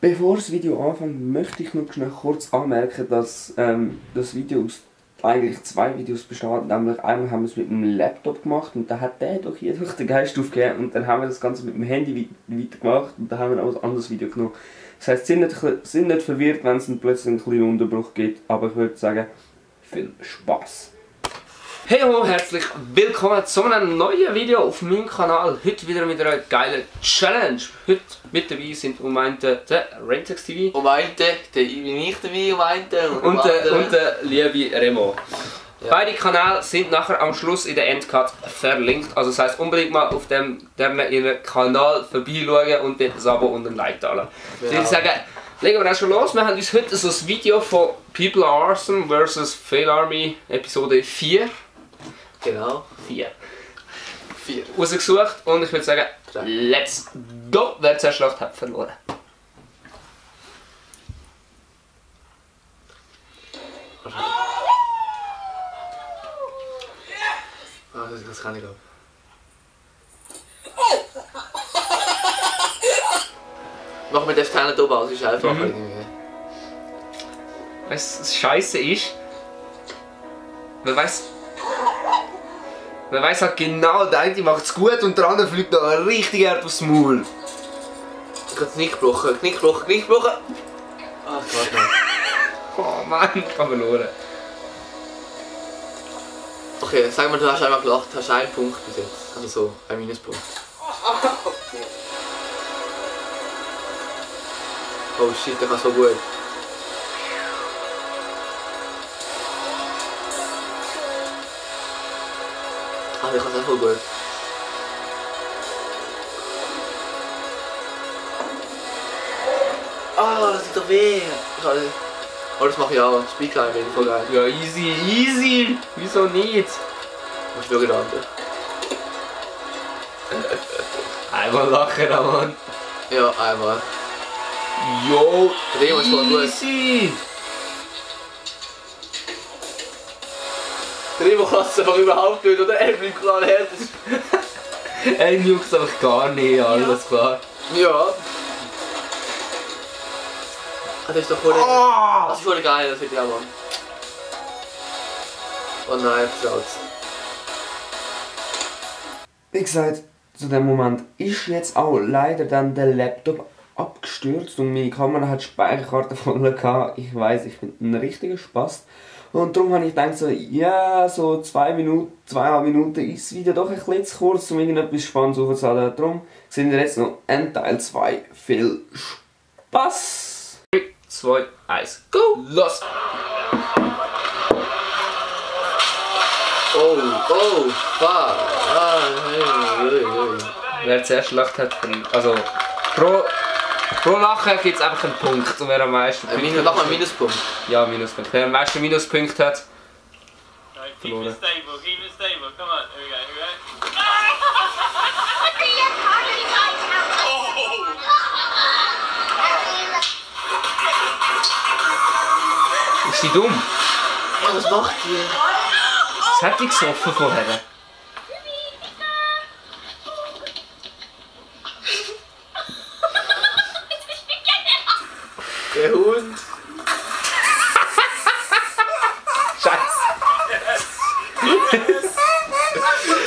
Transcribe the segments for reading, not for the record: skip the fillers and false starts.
Bevor das Video anfängt, möchte ich noch schnell kurz anmerken, dass das Video aus eigentlich zwei Videos besteht. Nämlich einmal haben wir es mit dem Laptop gemacht und dann hat der doch hier durch den Geist aufgegeben und dann haben wir das Ganze mit dem Handy weitergemacht und dann haben wir auch ein anderes Video genommen. Das heisst, sind nicht verwirrt, wenn es dann plötzlich einen kleinen Unterbruch gibt, aber ich würde sagen, viel Spaß! Hey ho, herzlich willkommen zu einem neuen Video auf meinem Kanal. Heute wieder mit einer geilen Challenge. Heute mit dabei sind um einen der Rentex TV. Um einen, der bin ich dabei, um einen und der liebe Remo. Ja. Beide Kanäle sind nachher am Schluss in der Endcard verlinkt. Also das heisst, unbedingt mal auf dem ihren Kanal vorbeischauen und dort ein Abo und ein Like da lassen. Ja. Ich würde sagen, legen wir auch schon los. Wir haben uns heute so ein Video von People Are Awesome vs. Fail Army Episode 4. Genau. 4 rausgesucht und ich würde sagen, let's go! Wer zuerst lacht, hat verloren. Das kann ich auch. Machen wir das Teil nicht oben aus, ist einfacher irgendwie. Weißt du, das Scheisse ist, man weiss halt genau, der eine macht es gut und der andere fliegt noch richtig hart aufs Maul. Ich habe das Knick gebrochen. Ah, das geht nicht. Oh Mann, ich habe verloren. Okay, sag mal, du hast einmal gelacht, hast einen Punkt bis jetzt. Also so, ein Minuspunkt. Oh shit, der kann so gut. Ah, der kann es voll gut. Ah, das tut doch weh. Oh, das mache ich auch. Speedclimb bin voll geil. Ja, easy. Wieso nicht? Was schaue ich da an? Einmal lachen, Mann. Ja, einmal. Jo, Remo ist voll gut. easy. Remo kann es einfach überhaupt nicht, oder? Er bleibt klar her. Er juckt einfach gar nicht, alles klar. Ja. Das ist doch voll. Oh! Das ist voll geil, das wird ich auch machen. Oh nein, verschaut's. Wie gesagt, zu dem Moment ist jetzt auch leider dann der Laptop abgestürzt und meine Kamera hat Speicherkarte voll gehabt. Ich weiss, ich bin ein richtiger Spast. Und darum habe ich gedacht, so, ja, so 2,5 Minuten ist es wieder doch ein bisschen zu kurz, um irgendetwas Spannendes aufzuladen. Darum sind wir jetzt noch in Teil 2. Viel Spaß! 3, 2, 1, go! Los! Oh, fuck! Ah, hey. Wer zuerst lacht hat, also pro Lachen gibt es einfach einen Punkt und wer am meisten Punkte hat... Mach mal einen Minuspunkt. Ja, Minuspunkt. Wer am meisten Minuspunkte hat, verloren. Keep it stable, come on, here we go. Ist sie dumm? Ja, was macht die? Das hat die gesoffen vorher. Der Hund. Scheiße.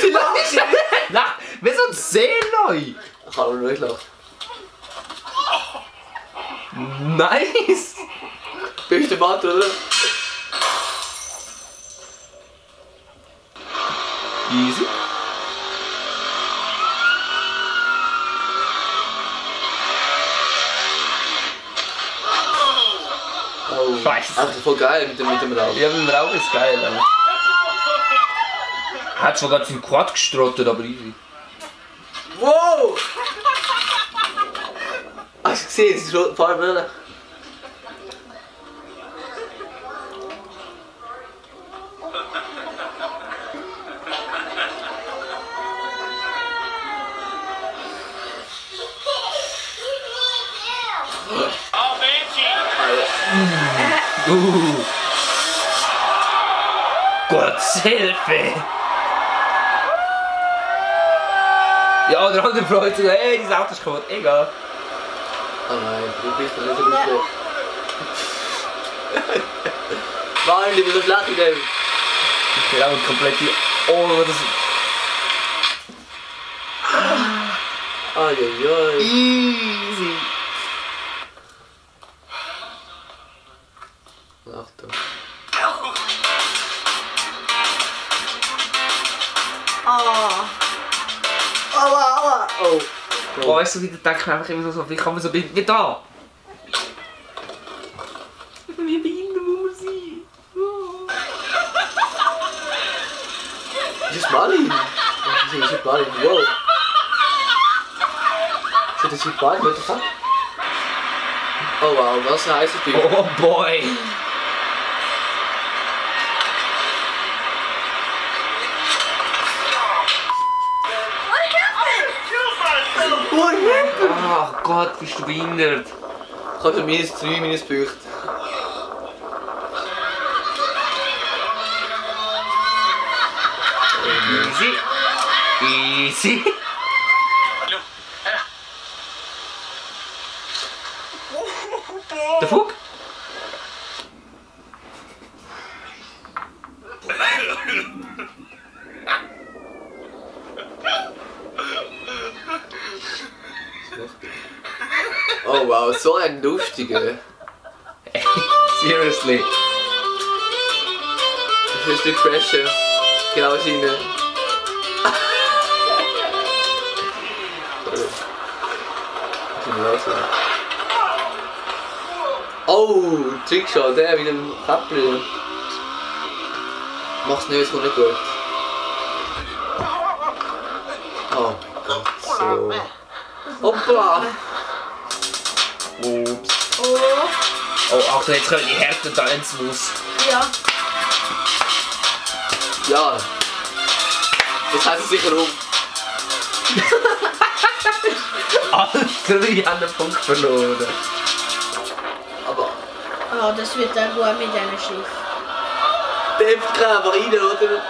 Die lacht. Wir sind Seeleu. Ich kann nur nicht lachen. Nice. Beste Bad, oder? Easy. Oh. Scheiße. Einfach voll geil mit dem Rauch. Ja, mit dem Rauch ist geil. Hat zwar gerade im Quad gestrottet, aber easy. Wow! Hast du gesehen, es ist schon ein paar Bälle. Gottes Hilfe! Ja, der andere freut sich, hey, dieses Auto ist kaputt, egal. Oh nein, du bist nicht so gut. Mann, ich bin so schlecht in dem. Ich bin auch komplett oh, das... Ai. Easy. Achtung. Aua. Oh. Oh, weißt du, wie der denkt einfach immer so, wie kann man so wie da? Wie behindert muss man sein? Oh. Ist das Marlin? Ist das Marlin? Wow. Ist das mit Marlin? What the fuck? Oh wow, was ein heißer Typ. Oh boy! Ach Gott, bist du behindert? Ich habe -3 meines Bauch. Easy. Der Fuck? Oh wow, so ein lustiger. Seriously. Ich will nicht crashen. Genau rein. Oh, Trickshot, der mit dem Kappel. Mach's nicht, es kommt nicht gut. Oh Gott, so. Hoppla! Ups. Oh, Achtung, jetzt kommen die Härte da ins Maus. Ja. Ja. Jetzt heißt es sicher um. Alter, ich habe einen Punkt verloren. Aber Oh, das wird dann gut mit diesem Schiff. dämpft keiner einfach rein, oder?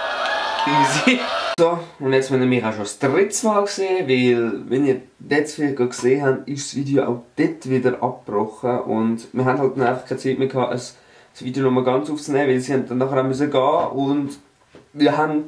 Easy. So, und jetzt haben wir mich auch schon das dritte Mal gesehen, weil, wenn ihr jetzt viel gesehen habt, ist das Video auch dort wieder abgebrochen und wir haben halt dann einfach keine Zeit mehr gehabt, das Video nochmal ganz aufzunehmen, weil sie haben dann nachher müssen gehen und wir haben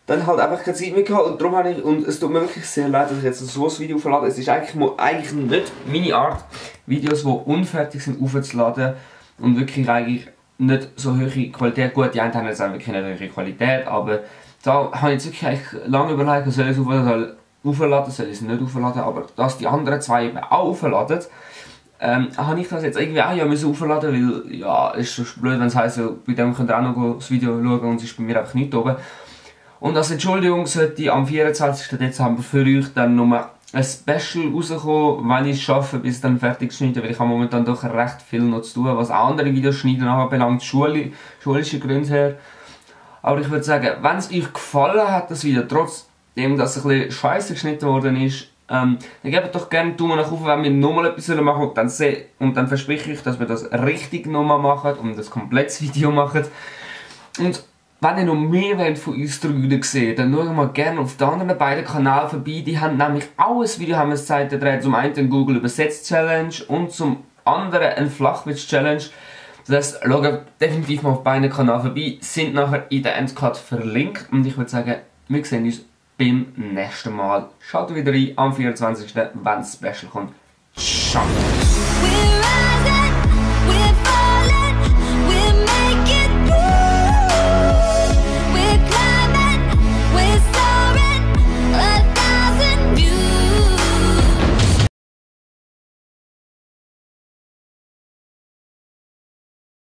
dann halt einfach keine Zeit mehr gehabt und darum habe ich, und es tut mir wirklich sehr leid, dass ich jetzt so ein Video verlade. Es ist eigentlich nicht meine Art, Videos, die unfertig sind, aufzuladen und wirklich eigentlich nicht so hohe Qualität. Gut, die einen haben jetzt auch wirklich eine hohe Qualität, aber da habe ich jetzt wirklich lange überlegt, soll ich es aufladen, soll ich es nicht aufladen, aber dass die anderen zwei eben auch aufladen, habe ich das jetzt irgendwie auch ja müssen aufladen, weil ja, es ist blöd, wenn es heisst, ja, bei dem könnt ihr auch noch das Video schauen und es ist bei mir einfach nicht oben. Und als Entschuldigung sollte am 24. Dezember für euch dann nochmal ein Special rauskommen, wenn ich es schaffe, bis dann fertig geschnitten, weil ich habe momentan doch recht viel noch zu tun, was auch andere Videos schneiden anbelangt, schulische Gründe her. Aber ich würde sagen, wenn es euch gefallen hat, das Video, trotzdem, dass es ein bisschen scheiße geschnitten worden ist, dann gebt doch gerne einen Daumen nach oben, wenn wir nochmal etwas machen und dann verspreche ich, dass wir das richtig nochmal machen und das komplettes Video machen. Und wenn ihr noch mehr wollt von uns drüben sehen, dann schaut mal gerne auf den anderen beiden Kanälen vorbei. Die haben nämlich auch ein Video, haben wir es Zeit gedreht, zum einen Google Übersetzt Challenge und zum anderen ein Flachwitz Challenge. Das heißt, schaut definitiv mal auf beiden Kanälen vorbei, sind nachher in der Endcard verlinkt und ich würde sagen, wir sehen uns beim nächsten Mal. Schaut wieder rein am 24., wenn das Special kommt. Ciao!